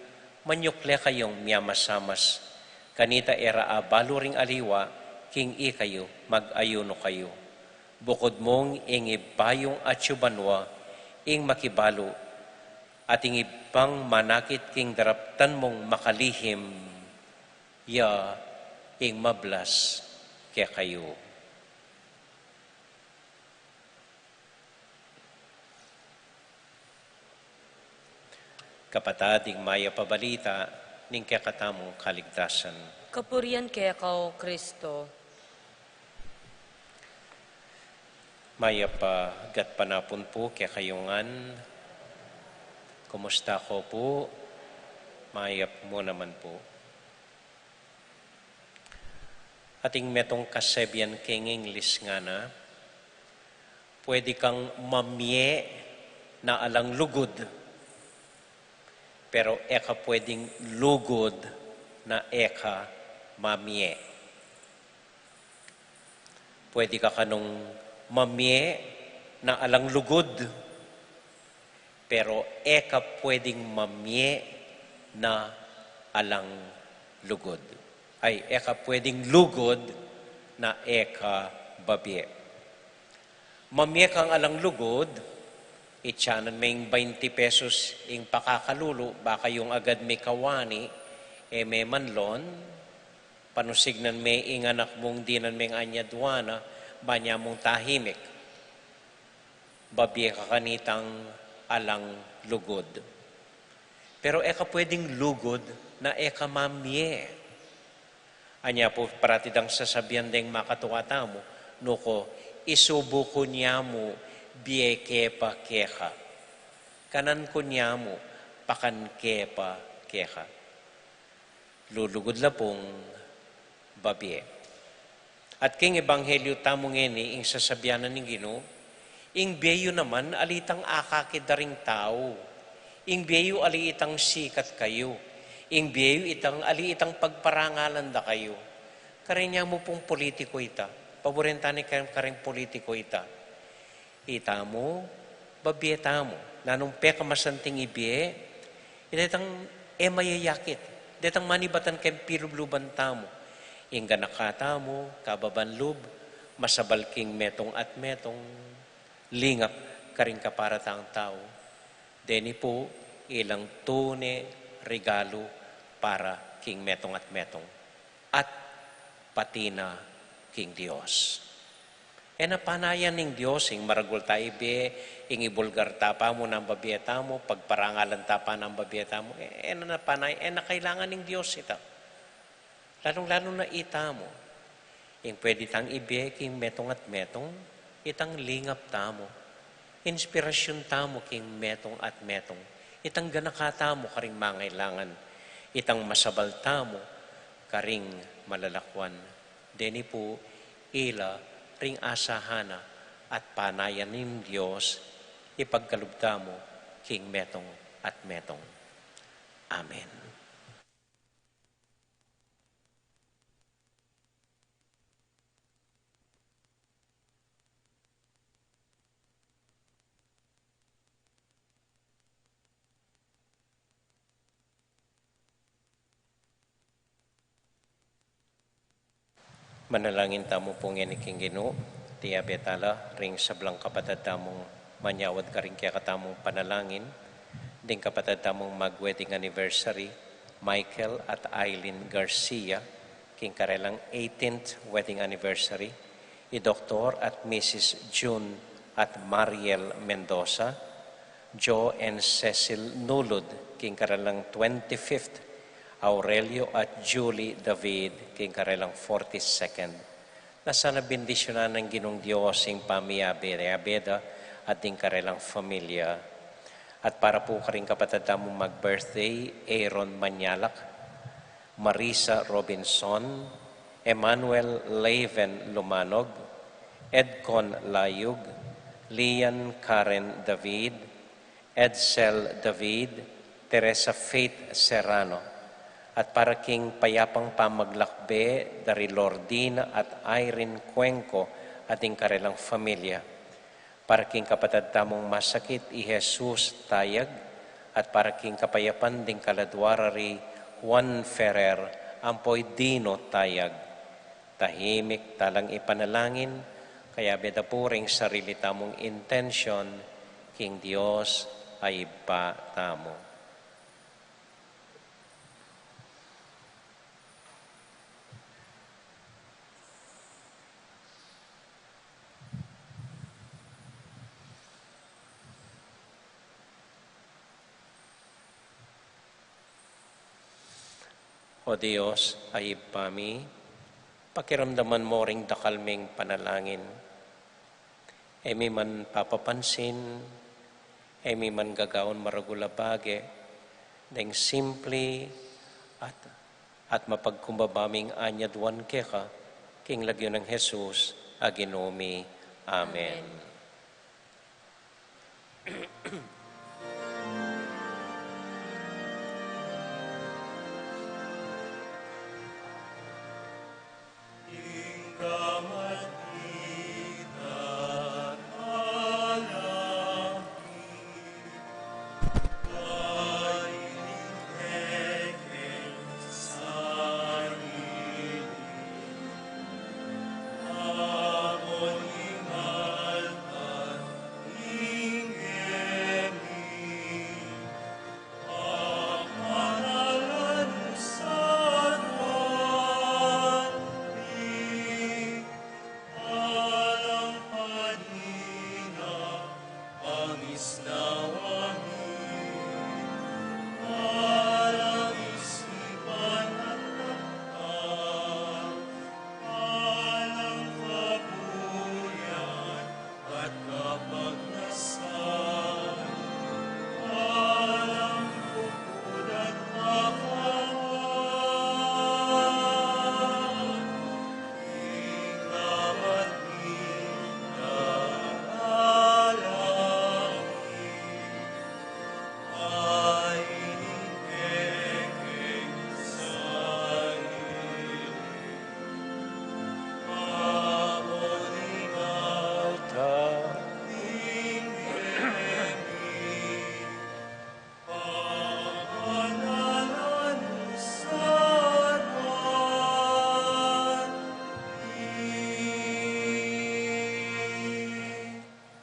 manyukle kayung miamasamas. Kanita e ra abalu ring aliwa, king ikayu, mag-ayunu kayu. Bukud mung ing Ibpa yung atsu banua, ing makibalu, at ing Ibpang manakit king daraptan mung makalihim, ya ing mablas kekayu. Kapatad, ing mayap a balita ning kekatamung kaligtasan. Kapurian keka, O Kristo. Mayap a gatpanapun pu kekayu ngan. Kumusta ko pu? Mayap mu naman pu. Ating metung kasebian king English ngana, pwede kang mamie na alang lugud, pero e ka pwedeng lugud na e ka mamie. Pwede ka kanung mamie na alang lugud, pero e ka pwedeng mamie na alang lugud. Ay, e ka pwedeng lugud na e ka babie. Mamie kang alang lugud, itsanan me ing baynti pesos ing pakakalulu, baka yung agad me kawani, e me manlon, panusignan me ing anak mung dinan meng anyad wa na, banya mung tahimik. Babie ka kanitang alang lugud. Pero e ka pwedeng lugud na e ka mamie. Anya pu parati dang sasabian deng makatuwa tamu, nuko, isubu ku nia mu, bie ke pa keka. Kanan ku nia mu, pakan ke pa keka. Lulugud la pung babie. At king ebanghelyu tamu ngeni, ing sasabian na ning Ginu, ing bie yu naman ali itang akakit da ring tau. Ing bie yu ali itang sikat kayu. Ing bie yu itang ali itang pagparangalan da kayu. Karin ya mu pung politiko ita. Paburen tane karin, karing politiko ita. Itamu, babie tamu. Nanung pekamasanting ibie, ita itang e mayayakit. Detang manibatan keng pilubluban tamu. Ing ganaka tamu, kababan lub, masabal king metung at metung, lingap karing kaparatang tau. Deni pu, ilang tune regalu para king metung at metung. At pati na king Dios. E na panayan ning Dios ing maragul ta ibie, ing ibulgar ta pa mu nang babie tamu, pagparangalan ta pa nang babie tamu, e, e na panayan, e na kailangan ning Dios ita. Lalung-lalu na itamu. Ing pwede tang ibie king metung at metung, itang lingap tamu. Inspirasyun tamu king metung at metung. Itang ganaka tamu karing mangailangan. Itang masabal tamu karing malalakuan. Deni pu ila ring asahan na at panayan ning Dios ipagkalub tamu king metung at metung. Amen. Manalangin tamu pu ngeni king Ginu, tiyabe tala ring sablang kapatad tamung manyawad karing kekatamung panalangin, ding kapatad tamung mag-wedding anniversary, Michael at Eileen Garcia, king karelang eighteenth wedding anniversary, i Doktor at Missus June at Mariel Mendoza, Joe and Cecil Nulud, king karelang twenty-fifth, Aurelio at Julie David, king karelang forty-second. Na sana bendisyunan nang Ginung Dios ing pamiyabe-yabe da at ding karelang familia. At para pu karing kapatad tamung mag-birthday, Aaron Manyalak, Marisa Robinson, Emmanuel Laven Lumanog, Edcon Layug, Lian Karen David, Edsel David, Teresa Faith Serrano, at para king payapang pamaglakbe da ri Lordina at Irene Cuenco at ding karelang familia, para king kapatad tamung masakit i Jesus Tayag, at para king kapayapan ding kaladua ra ri Juan Ferrer ampo i Dino Tayag. Tahimik talang ipanalangin, kayabe da pu ring sarili tamung intensyon king Dios a Ibpa tamu. O Dios a Ibpa mi, pakiramdaman mu ring dakal ming panalangin. E mi man papapansin, e mi man gagawan maragul a bage, deng simple at, at mapagkumbaba ming anyaduan keka, king lagyu nang Jesus a Ginu mi. Amen. Amen.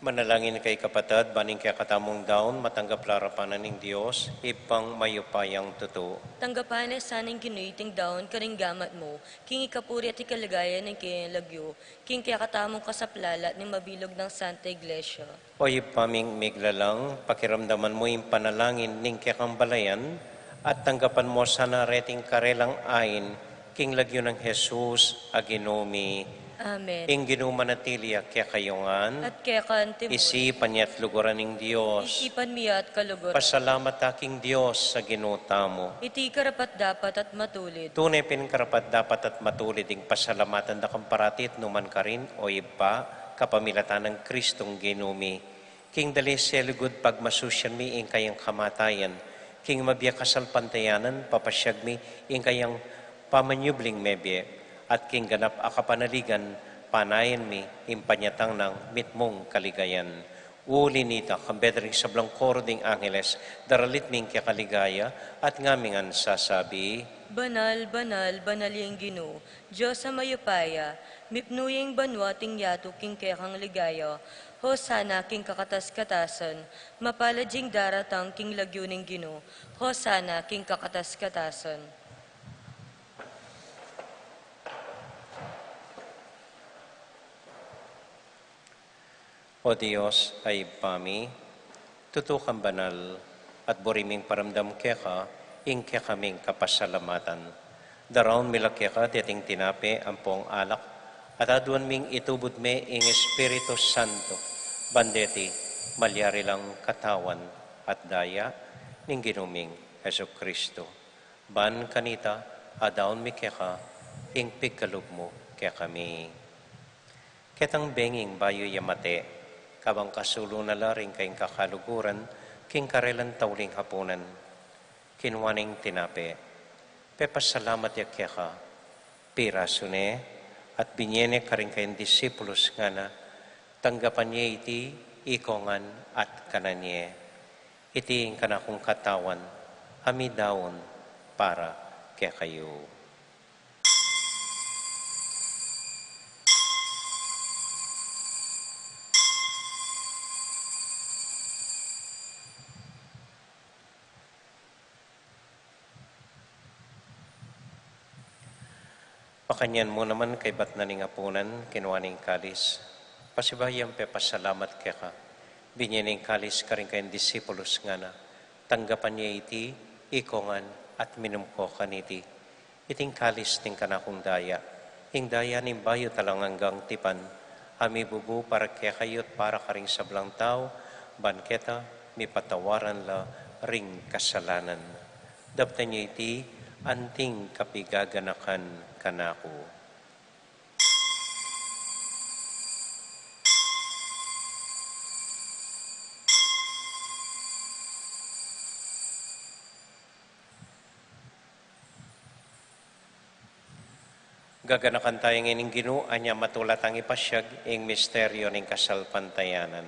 Manalangin kayu kapatad, ban ing kekatamung daun matanggap la arapan na ning Dios, Ibpang mayupayang tutu. Tanggapan na sa ning Ginu iting daun karing gamat mu, king ikapuri at ikaligaya ning keyang lagyu, king kekatamung kasaplalan at ning mabilug nang Santa Iglesia. O Ibpa ming miglalang, pakiramdaman mu ing panalangin ning kekang balayan, at tanggapan mu sana reting karelang ain, king lagyu nang Jesus a Ginu mi. Amen. Ing Ginu manatili ya kekayu ngan. At keka naman. Isipan ya at luguran ing Dios. Isipan mi ya at kaluguran. Pasalamat ta king Dios a Ginu tamu. Iti karapat-dapat at matulid. Tune pin karapat-dapat at matulid ing pasalamatan da kang parati at nukarin man, o Ibpa, kapamilatan nang Kristong Ginu mi. King dali selugud pagmasusyan mi ing kayang kamatayan, king mabie kasalpantayanan papasyag mi ing kayang pamanyubling mebie, at king ganap a kapanaligan panayan mi ing panyatang nang mitmung kaligayan. Uli nita, kambe da ring sablang koro ding angeles, daralit mi ing kekaligaya, at ngaming ngan sasabi: Banal, banal, banal ya ing Ginu, Dios a mayupaya, mipnu ya ing banua at ing yatu king kekang ligaya. Hosana king kakatas-katasan, mapalad ya ing daratang king lagyu ning Ginu. Hosana king kakatas-katasan. O Dios a Ibpa mi, tutu kang banal, at buri ming paramdam keka ing kekaming kapasalamatan. Daraun mi la keka deting tinape ampong alak, at aduan ming itubud me ing Espiritu Santo, ban deti malyari lang katawan at daya ning Ginu ming Jesucristo. Ban kanita, adaun mi keka ing pigkalub mu kekami. Ketang bengi, bayu ya mate, kabang kasulu na la ring kayang kakaluguran king karelang tauling hapunan, kinua neng tinape, Pepasalamat ya keka, pirasu ne, at binye ne karing kayang disipulus, ngana: Tanggapan ye iti ikongan at kanan ye. Iti ing kanakung katawan, a midaun para kekayu. Makanyan mu naman, kaybat na ning apunan, kinua ne ing kalis, pasibayu yang pepasalamat keka, binye ne ing kalis karing kayang disipulus, ngana: Tanggapan ye iti ikongan at minum ko kaniti. Iti ing kalis ning kanakung daya, ing daya ning bayu at alang anggang tipan, a mibubu para kekayu at para karing sablang tau, ban keta mipatawaran la ring kasalanan. Daptan ye iti anting kapigaganakan kanaku. Gaganakan taya ngening Ginu, anya matula tang ipasiag ing misteryu ning kasalpantayanan.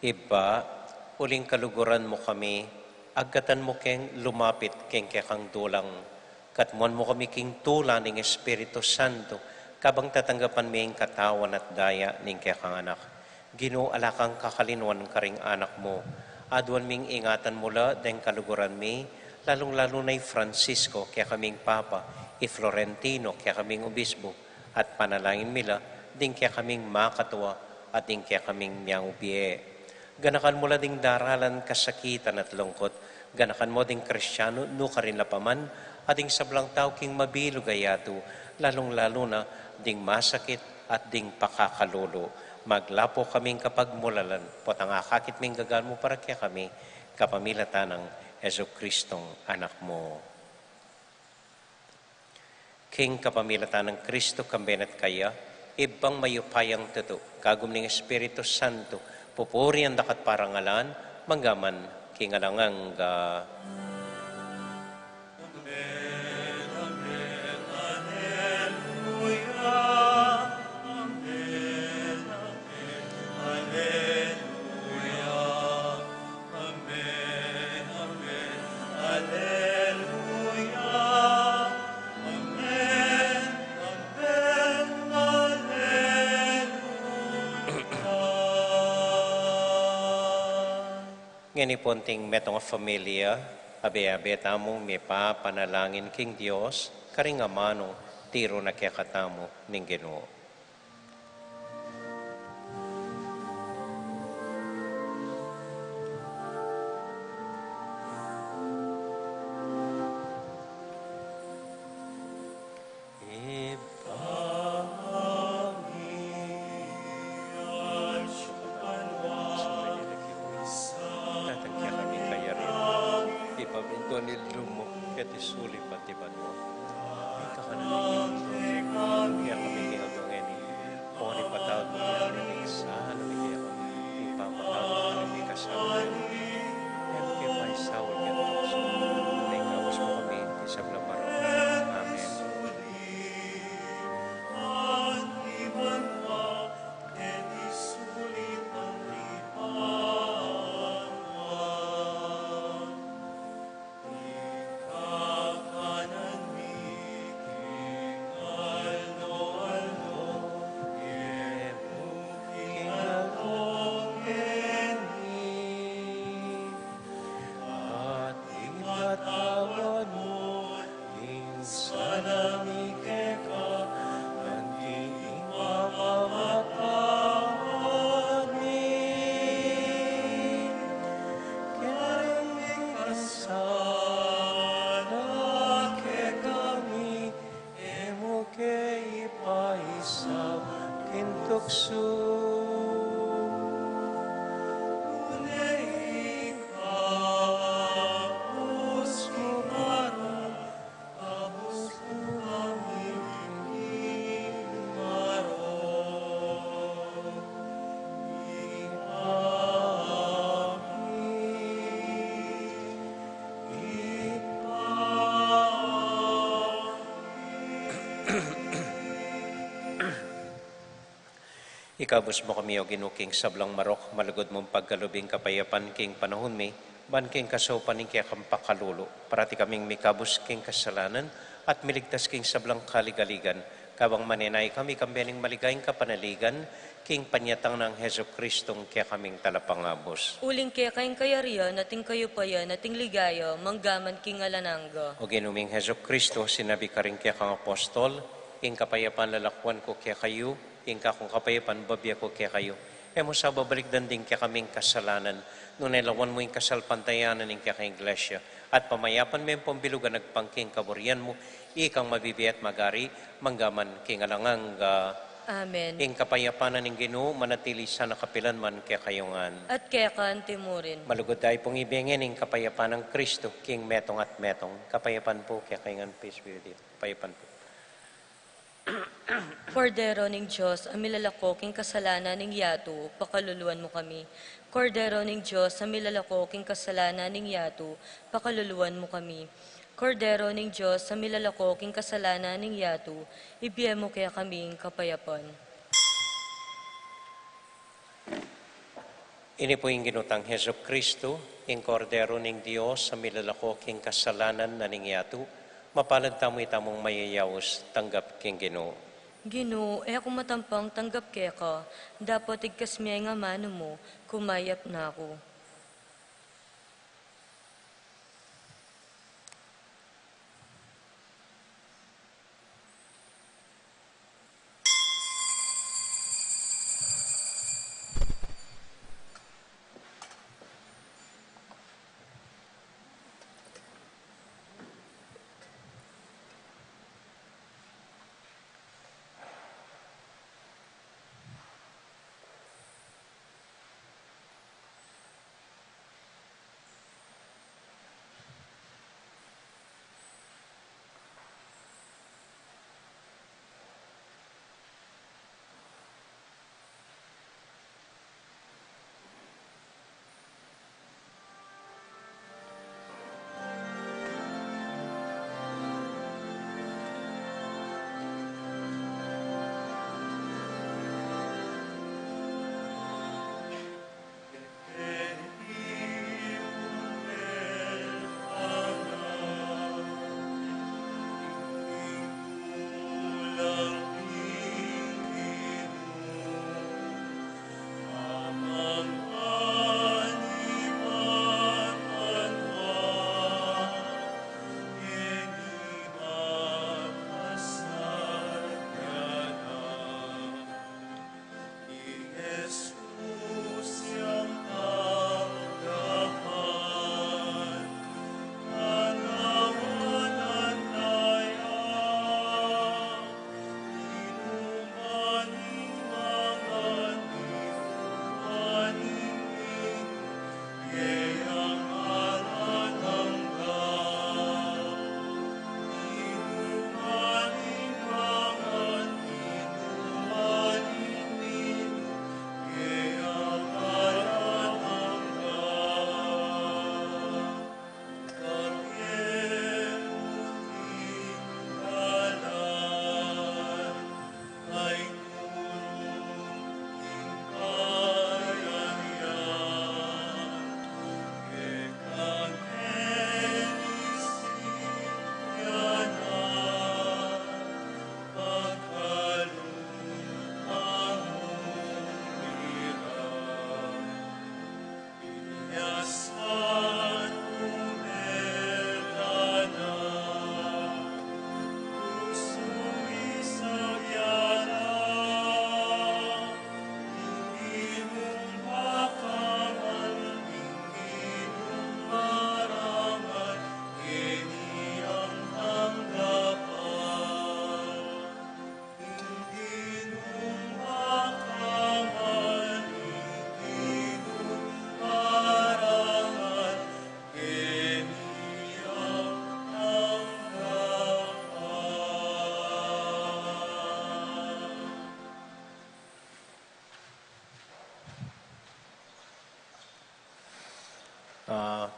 Ibpa, uling kaluguran mu kami, agkatan mu keng lumapit keng kekang dulang, katmuan mu kami king tula ning Espiritu Santo, kabang tatanggapan mi ing katawan at daya ning kekang Anak. Ginu, ala kang kakalinuan karing Anak mu. Aduan ming ingatan mu la deng kaluguran mi, lalung-lalu na i Francisco, kekaming Papa, i Florentino, kekaming Obispo, at panalangin mi la ding kekaming makatua at ding kekaming miang ubie. Ganakan mu la ding daralan, kasakitan at lungkut. Ganakan mu ding Kristiano, nukarin la pa man, at ding sablang tau king mabilug a yatu, lalung-lalu na ding masakit at ding pakakalulu. Maglapu kaming kapagmulalan, potang akakit ming gagan mu para kekami, kapamilatan nang Jesucristong Anak mu. King kapamilatan nang Kristo, kambe na at kaya, Ibpang mayupayang tutu, kagum ning Espiritu Santo, pupurian da ka at parangalan, mangga man king alang angga. Amen, amen, alleluia. Amen, amen, alleluia. Amen, amen, alleluia. Amen, amen, alleluia. Ngeni pu, anting metung a familia, abe-abe tamung mipapanalangin king Dios, karing amanung tiru na kekatamu ning Ginu. Ibpa mi, atiu ka banua, datang kekami ing kayarian mu, mipamintuan ing lub mu keti sulip anti banua. Ing kakanan mi kakanan, ibie mu kekami king aldo ngeni, ot ipatawad mu kekami ing sala mi keka, mipamatawad mi king mikasala kekami. E mu ke paisaul king tuksu, nune ikabus mu kami king sablang marok. Amen. Ikabus mu kami, O Ginu, king sablang marok, malugud mung pagkalub ing kapayapan king panaun mi, ban king kasaupan ning kekang pakalulu, parati kaming mikabus king kasalanan, at miligtas king sablang kaligaligan, kabang manenaya kami king bie ning maligayang kapanaligan, king panyatang nang Jesucristo a kekaming Talapangabus. Uling keka ing kayarian, at ing kayupayan, at ing ligaya, manggaman king alang angga. O Ginu ming Jesucristo, sinabi karing kekang apostol, ing kapayapan lalakuan ku kekayu, ing kakung kapayapan bibie ku kekayu. E mu sa babalikdan ding kekaming kasalanan, nune lawan mu ing kasalpantayanan ning kekang Iglesia, at pamayapan me ampong bilugan agpang king kaburian mu, ikang mabibie at magari, manggaman king alang angga. Amen. Ing kapayapan na ning Ginu, manatili sana kapilan man kekayu ngan. At keka anti murin. Malugud tamu pung ibie ngan ing kapayapan nang Kristo, king metung at metung. Kapayapan pu kekayu ngan, peace be with you. Kapayapan pu. Kordero ning Dios, a milalako king kasalanan ning yatu, pakaluluan mu kami. Kordero ning Dios, a milalako king kasalanan ning yatu, pakaluluan mu kami. Kordero ning Dios, a milalako king kasalanan ning yatu, ibie mu kekami ing kapayapan. Ini pu ing Ginu tang Jesucristo, ing Kordero ning Dios, a milalako king kasalanan na ning yatu. Mapalad tamu itamung mayayaus tanggap king Ginu. Ginu, e ku matampang tanggap keka, dapot igkas me ing amanu mu, kumayap na ku.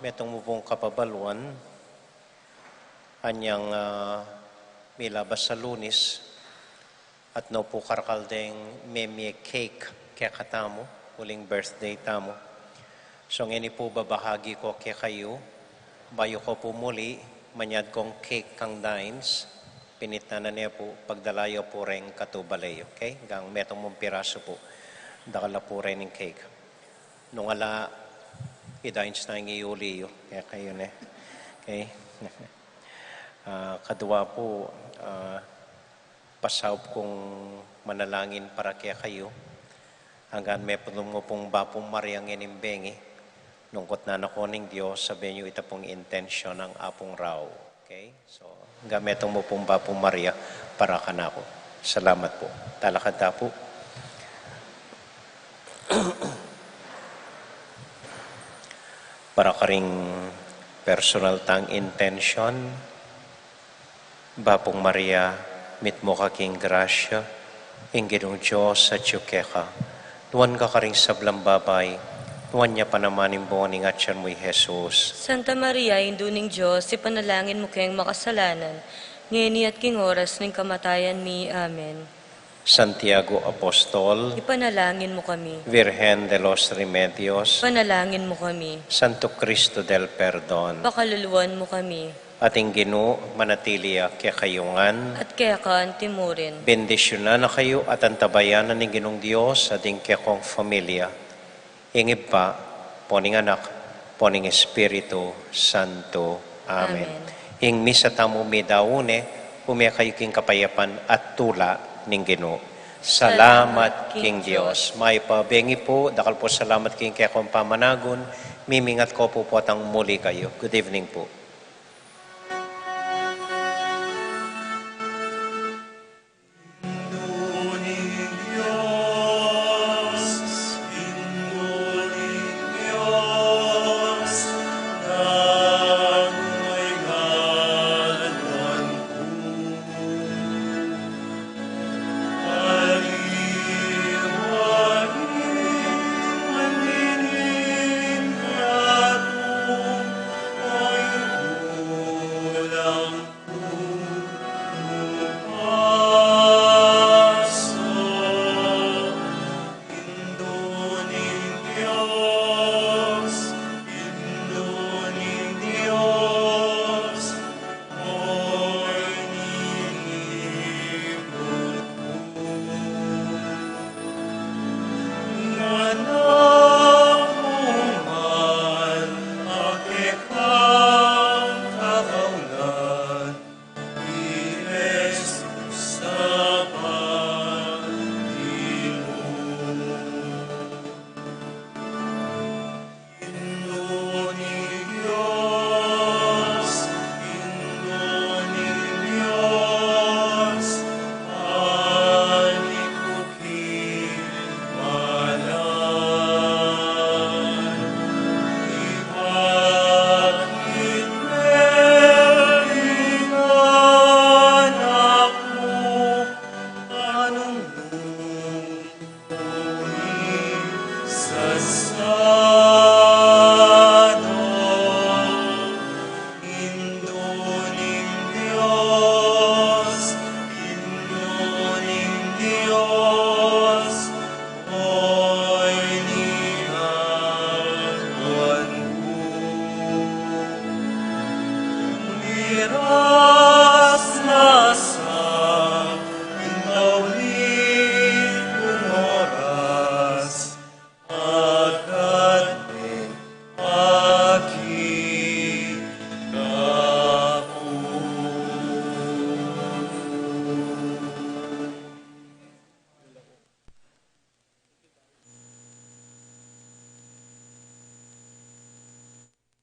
Metung mu pung kapabaluan, anyang, ah, milabas a Lunis, at no pu karakal deng memie cake kekatamu, uling birthday tamu. So, ngeni pu babahagi ko kekayu, bayu ko pu muli, manyad kong cake kang Dines, pinitnan na ne pu, pagdala yu pu reng katubalai, okay? Gang metung mung pirasu pu, dakal a pu reng cake. Nung ala, i Dines na ing iuli yu, kekayu ne. Okay? Ah, kadua pu, ah, pasaup kung manalangin para kekayu. Anggang metung mu pung Bapu Maria ngening bengi, lungkut na anak ko ning Dios, sabian yu ita pung intensyon nang Apung Rau. Okay? So, anggang metung mu pung Bapu Maria para kanaku. Salamat pu. Talakad ta pu. Para karing personal tang intensyon, Bapung Maria, mitmu ka king grasya, ing Ginung Dios atyu keka. Nuan ka karing sablang babai, nuan ya pa naman ing bunga ning atyan mu i Jesus. Santa Maria, Indu ning Dios, ipanalangin mu keng makasalanan, ngeni at king oras ning kamatayan mi. Amen. Santiago Apostol, ipanalangin mu kami. Virgen de los Remedios, ipanalangin mu kami. Santo Cristo del Perdon, pakaluluan mu kami. At ing Ginu manatili ya kekayu ngan. At keka anti mu rin. Bendisyunan na kayu at antabayanan ning Ginung Dios at ing kekong familia. Ing Ibpa, ampo ning Anak, ampo ning Espiritu Santo. Amen. Amen. Ing misa tamu midaunan, ume kayu king kapayapan at tula ning Ginu. Salamat king Dios. Mayap a bengi pu, dakal pu salamat king kekong pamanagun, mimingat ko pu potang muli kayu. Good evening pu.